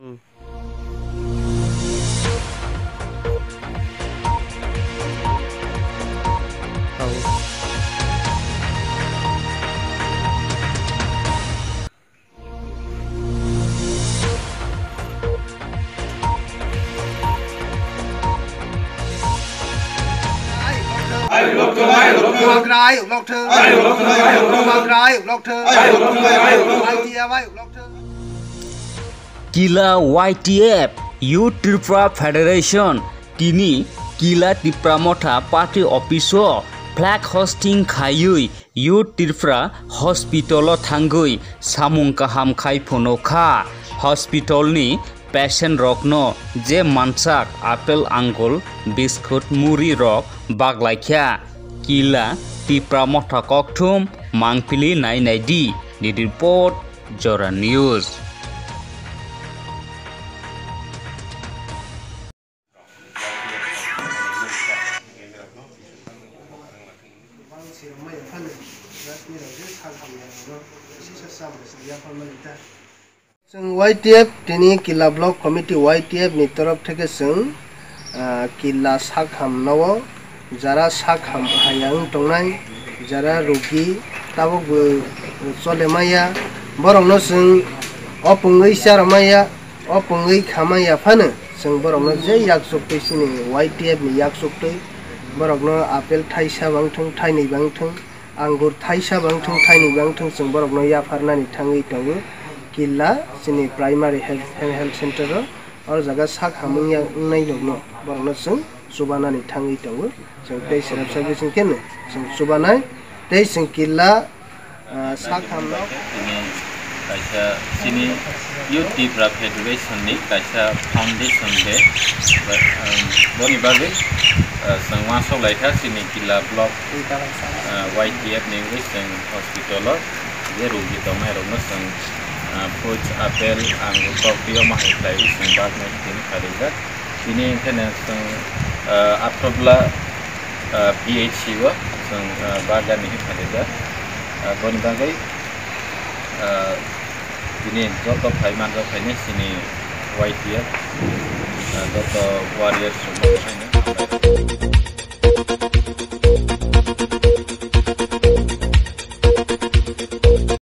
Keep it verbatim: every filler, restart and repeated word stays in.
Hmm. Kila Y T F, Youth Tripura Federation, tini Kila Tipra Motha Party Office o flag hosting khaiwi Youth Tripura Hospital o thangwi samung kaham khai phunukha. Hospital ni patient rokno je mansak apple, angul, biscuit, muri rok baglaikha. Kila Tipra Motha kokthum mangpili nai nai di. Di report, Jora News. Chwng Y T F tini Kila Block Committee Y T F ni torof theke chwng, ah, Kila sakham no o jara sakham haya wng tongnai, jara rugi tabuk bo chole maya, borok no chwng opung wi charo maya, opung wi kha maya phano chwng borok no je yak chuk twi chini Y T F ni yak chuk twi borok no apple thaisa bang thung, thainwi bang thung, angur thaisa bang thung, thainwi bang thung, chwng borokno yapharnani thangwi tongo. Killa chini primary health, health center o, oro jaga sak hamung ya wngnai rokno borokno chwng chubanani thangwi tongo. Chwng tei srepsa bising khe no chwng chubanai tei chwng killa, ah, sak hamno. Tini kaisa chini Youth Tipra Federation ni kaisa foundation day, um, boni bagwi, uh, chwng uansuk laikha chini Killa block, uh, Y T F ni wngwi chwng hospital o je rugi tongnai rokno chwng, uh, fruits, apple, angur, kok twi omo hai khlaiwi chwng baknai tini kharijak. Tini hwnkhe no chwng, uh, Athobla, uh, P H C o chwng, uh, bagani hwnwi kharijak. Uh, boni bagwi, uh, Tini joto phai manjak phainai chini Y T F, ah, joto warriors rok no phainai.